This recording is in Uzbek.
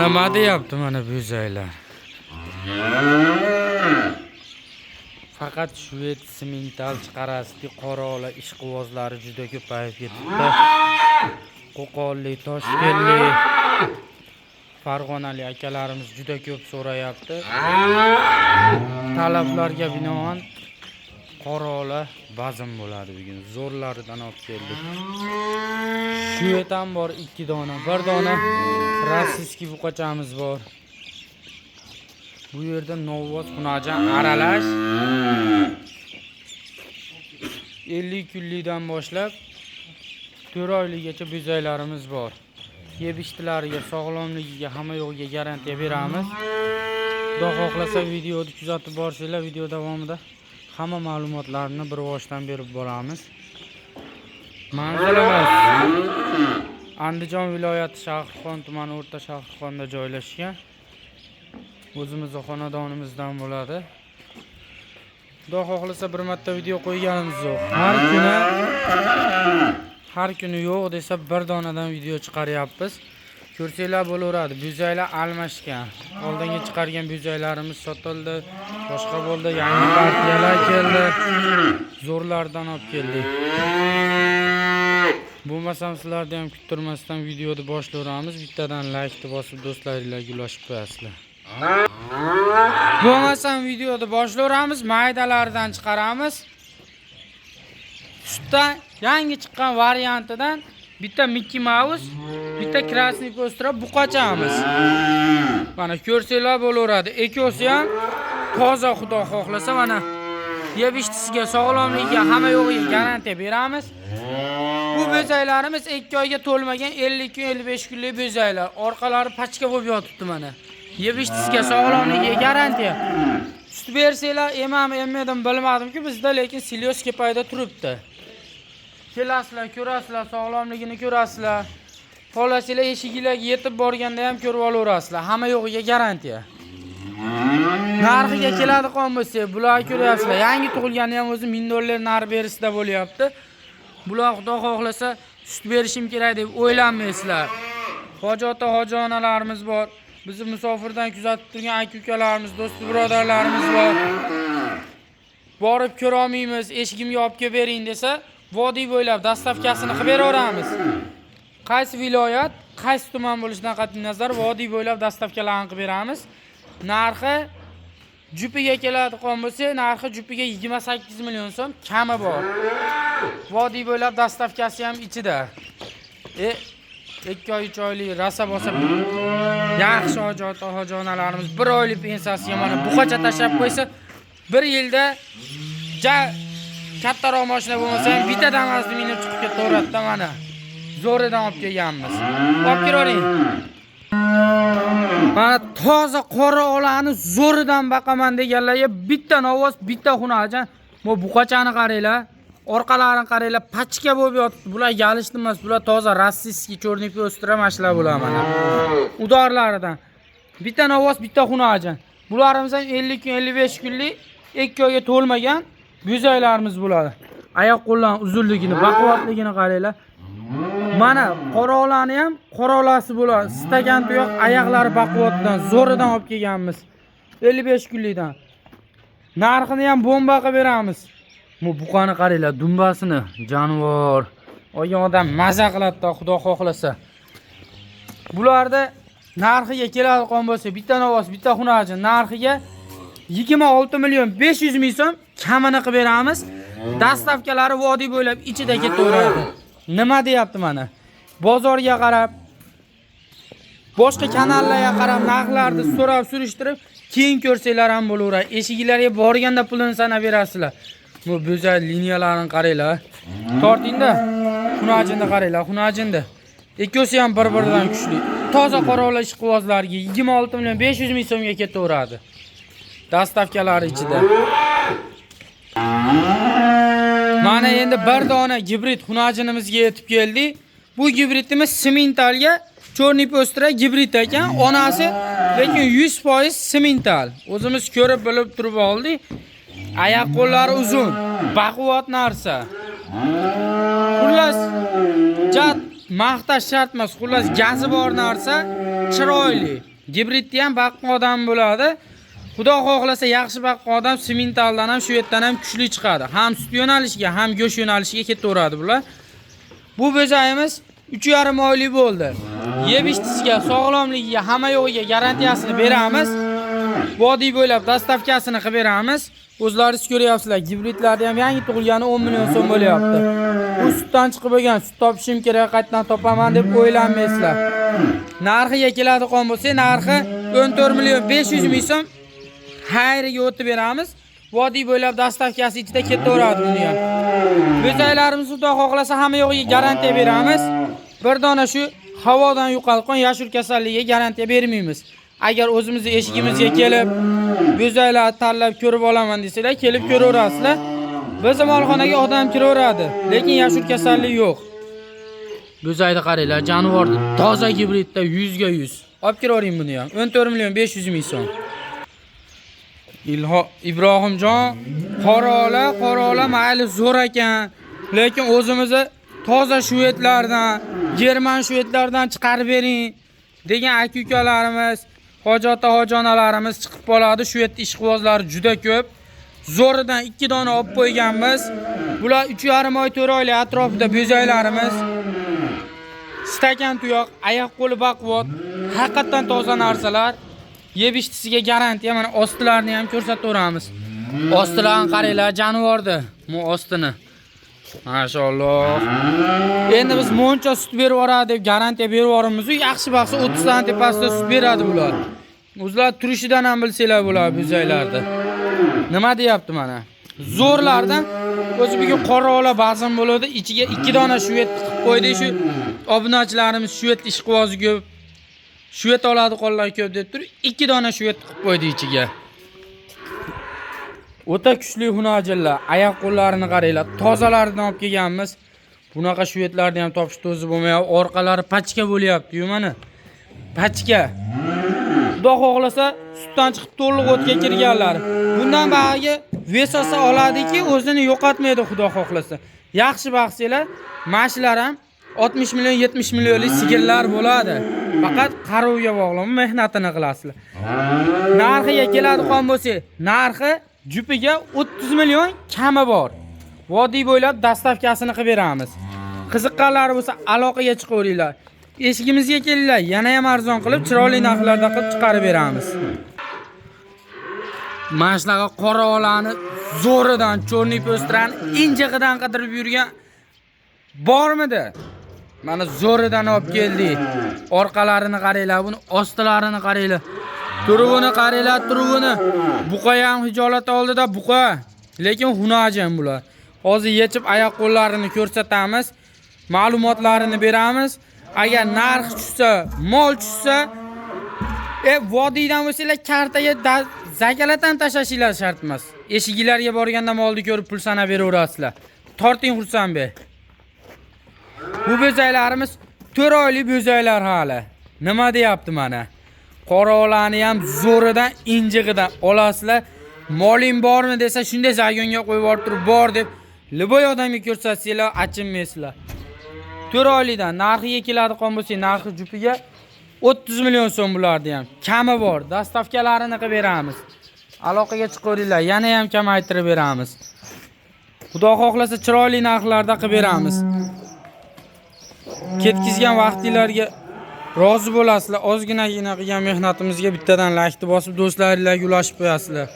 Nima deyapti mana bo'zaylar? Faqat shved simental chiqarasizki, qora ola ishqibozlari juda ko'payib ketibdi. Qo'qonlik, Toshkentlik, Farg'onalik akalarimiz juda ko'p so'rayapti. Talablarga binoan qora ola bazm bo'ladi bugun. Zo'rlaridan olib keldik. Shved ham bor 2 dona, 1 dona rossiyskiy buqachamiz bor. Bu yerda novvoz xunajon aralash 50 kunlikdan boshlab 4 oylikgacha buzaylarimiz bor. Yeb ichtilariga, sog'lomligiga, hamma yo'g'iga garantiya beramiz. Xudo xohlasa videoni kuzatib borsanglar, video davomida hamma ma'lumotlarni bir boshdan berib boramiz. Manzilimiz Andijon viloyati Shahrixon tumani O'rta Shahrixonda joylashgan. O'zimizni xonadonimizdan bo'ladi. Xudo xohlasa bir marta video qo'yganimiz yo'q. Har kuni yo'q desa bir donadan video chiqaryapmiz. Ko'rsanglar bo'laveradi. Buzaylar almashgan. Oldingi chiqargan buzaylarimiz sotildi, boshqa bo'ldi, yangi partiyalar keldi. Zo'rlardan olib keldik. Bo'lmasam sizlarni ham kuttirmasdan videoni boshlayveramiz. Bittadan like bosib do'stlaringlarga ulashib qo'yasizlar. Bo'lmasam videoni boshlayveramiz, maydalaridan chiqaramiz. Sutdan yangi chiqqan variantidan bitta Mickey Mouse, bitta Krasniy Postra buqachamiz. Mana ko'rsanglar bo'laveradi. Ikkosi ham toza, xudo xohlasa mana yeb ichtisiga, sog'lomligiga, hamma yo'g'iga garantiya beramiz. Bu bezaklarimiz 2 oyga to'lmagan 50 kun, 55 kunlik bezaklar. Orqalari pachka bo'lib yotibdi mana. Yeb ichtisiga, sog'lomligiga garantiya. Sut bersanglar, emam emmadim bilmadim-ku bizda, lekin silyoska payda turibdi. Kelasizlar, ko'rasizlar, sog'lomligini ko'rasizlar. Xohlasanglar eshiginglarga yetib borganda ham ko'rib olaverasizlar. Hamma yo'g'iga garantiya. Narxiga keladigan bo'lsak, bular ko'ryapsizlar. Yangi tug'ilgani ham o'zi $1000 narx berisida bo'lyapti. Bular xudo xohlasa sut berishim kerak deb o'ylanmaysizlar. Hoji ota, hoji onalarimiz bor. Bizni musofirdan kuzatib turgan aka-ukalarimiz, do'st birodarlarimiz bor. Borib ko'ra olmaymiz, eshigimga olib kelib bering desa, vodiy bo'ylab dastavkasini qilib beraveramiz. Qaysi viloyat, qaysi tuman bo'lishidan qat'iy nazar vodiy bo'ylab dastavkalarni qilib beramiz. Narxi jupiga keladigan bo'lsa, narxi jupiga 28 million so'm kami bor. Vodiy bo'ylab dastavkasi ham ichida. 2 oy, 3 oylik rasa bosa yaxshi hoji ota, hoji onalarimiz 1 oylik pensiyasiga mana buqacha tashlab qo'ysa, 1 yilda ja kattaroq mashina bo'lmasa ham bitta Damasni minib chiqib ketaveradida mana. Zo'ridan olib kelganmiz. Olib kelavering. Mana toza qora olani zo'ridan baqaman deganlarga bitta novoz, bitta xunajon. Bu buqachani qaranglar. Orqalarini qaranglar, pachka bo'lib yotibdi. Bular galishdi emas, bular toza rossiyskiy chorniy postra mashlar bular mana. Udorlaridan. Bitta novoz, bitta xunajon. Bularimiz ham 50 kun, 55 kunlik 2 oyga to'lmagan buzaylarimiz bo'ladi. Oyoq qo'llarning uzunligini, baquvvatligini qaranglar. Mana qorolani ham qorolasi bo'ladi. Stakan tuyoq oyoqlari baquvvatdan, zo'ridan olib kelganmiz. 55 kunlikdan. Narxini ham bomba qilib beramiz. Bu buqani qaranglar, dumbasini, jonivor. Olgan odam maza qiladi, xudo xohlasa. Bularda narxiga keladigan bo'lsa, bitta novoz, bitta xunaji narxiga 26 million 500 ming so'm kamini qilib beramiz. Dastavkalari vodiy bo'ylab ichida ketaveradi. Nima deyapti mana? Bozorga qarab, boshqa kanallarga qarab narxlarni so'rab surishtirib, keyin ko'rsanglar ham bo'laveradi. Eshiginglarga borganda pulini sanab berasizlar. Bu go'zal liniyalarini qaranglar. Tortingda. Xunajinni qaranglar, xunajinni. Ikkosi ham bir-biridan kuchli. Toza qorovla ishqibozlarga 26 million 500 ming so'mga ketaveradi. Dastavkalari ichida. Mana endi bir dona gibrid xunajinimizga yetib keldik. Bu gibridimiz simentalga chorniy postra gibrid ekan. Onasi lekin 100% simental. O'zimiz ko'rib bilib turib oldik. Oyoq qo'llari uzun, baquvvat narsa. Xullas, jat maqtash shart emas. Xullas, gazi bor narsa, chiroyli. Gibridni ham baqqan odam bo'ladi. Xudo xohlasa yaxshi baqqan odam simentaldan ham shu yerdan ham kuchli chiqadi. Ham sut yo'nalishiga, ham go'sht yo'nalishiga ketaveradi bular. Bu bo'zayimiz 3,5 oylik bo'ldi. Yeb ichdisiga, sog'lomligiga, hamma yo'g'iga garantiyasini beramiz. Vodiy bo'ylab dostavkasini qilib beramiz. O'zlaringiz ko'ryapsizlar, gibridlarni ham yangi tug'ilgani 10 million so'm bo'lyapti. Bu sutdan chiqib bo'lgan, sut topishim kerak, qayerdan topaman deb o'ylanmaysizlar. Narxiga keladigan bo'lsa, narxi 14 million 500 ming so'm xayriga o'tib beramiz. Vodiy bo'ylab dostavkasi ichida ketaveradi buni ham. Bo'zaylarimiz xudo xohlasa hamma yo'g'iga garantiya beramiz. Bir dona shu havodan yo'qolgan yashur kasalligiga garantiya bermaymiz. Agar o'zimizni eshigimizga kelib bo'zaylarni tanlab ko'rib olaman desanglar, kelib ko'raverasizlar. Bizni molxonaga odam kiraveradi, lekin yashur kasallik yo'q. Bo'zayni qaranglar, jonivorni toza gibridda 100 ga 100. Olib kiravering buni ham. 14 million 500 ming so'm. Ilho Ibrohimjon qora qora mayli zo'r ekan, lekin o'zimizni toza shvedlardan, german shvedlardan chiqarib bering degan aka ukalarimiz, hoji ota hoji onalarimiz chiqib qoladi. Shved ishqibozlari juda ko'p. Zo'ridan 2 dona olib qo'yganmiz. Bular 3,5 oy, 4 oylik atrofida bo'zaylarimiz. Stakan tuyoq, oyoq qo'li baquvvat, haqiqatdan toza narsalar. Yeb ichdisiga garantiya, mana ostilarini ham ko'rsataveramiz. Ostilarini qaranglar, jonivorni, bu ostini. Mashalloh. Endi biz moncha sut berib yuboradi deb garantiya berib yuboramiz. Yaxshi baqsa 30 dan tepasida sut beradi bular. O'zlar turishidan ham bilsanglar bo'ladi bo'zaylarni. Nima deyapti mana? Zo'rlardan o'zi bugun qora ola bazm bo'ladi, ichiga 2 dona shved tiqib qo'ydi. Shu obunachilarimiz shved ishqibozi ko'p. Shved oladi qo'llar ko'p deb turib, 2 dona shved tiqib qo'ydi ichiga. O'ta kuchli hunajillar, oyoq qo'llarini qaranglar, tozalaridan olib kelganmiz. Bunaqa shvedlarni ham topish o'zi bo'lmayapti. Orqalari pachka bo'lyapti-yu mana. Pachka. Xudo xohlasa sutdan chiqib to'liq o'tga kirganlar. Bundan bog'iga vesasa oladiki, o'zini yo'qotmaydi xudo xohlasa. Yaxshi baqsanglar, mana shular ham 60 million, 70 millionlik sigirlar bo'ladi. Faqat qarovga bog'liq, mehnatini qilasizlar. Narxiga keladigan bo'lsak, narxi jupiga 30 million kami bor. Vodiy bo'ylab dostavkasini qilib beramiz. Qiziqqanlari bo'lsa aloqaga chiqaveringlar. Eshigimizga kelinglar, yana ham arzon qilib, chiroyli narxlarda qilib chiqarib beramiz. Mana shunaqa qora olani zo'ridan, чёрный пёстрани injig'idan qidirib yurgan bormidi? Mana zo'ridan olib keldik. Orqalarini qaranglar, buni ostilarini qaranglar. Turuvini qaranglar, turuvini. Buqa ham hijolat oldida buqa. Lekin hunajin bular. Hozir yechib oyoq qo'llarini ko'rsatamiz, ma'lumotlarini beramiz. Agar narx tushsa, mol tushsa, vodiydan bo'lsanglar kartaga zakalatan tashlashinglar shart emas. Eshiginglarga borganda molni ko'rib pul sanab beraverasizlar. Torting Xursandbek. Bu bo'zaylarimiz 4 oylik bo'zaylar hali. Nima deyapti mana? Qorovlarni ham zo'ridan, injig'idan olasizlar. Moling bormi desa shunday zagonga qo'yib yuborib turib bor deb любой odamga ko'rsatsanglar achinmaysizlar. 4 oylikdan narxiga keladigan bo'lsak, narxi jupiga 30 million so'm bularni ham. Kami bor. Dostavkalarini qilib beramiz. Aloqaga chiqaveringlar, yana ham kamaytirib beramiz. Xudo xohlasa chiroyli narxlarda qilib beramiz. Ketkizgan vaqtinglarga rozi bo'lasizlar. Ozginagina qilgan mehnatimizga bittadan laykni bosib do'stlaringlarga ulashib qo'yasizlar.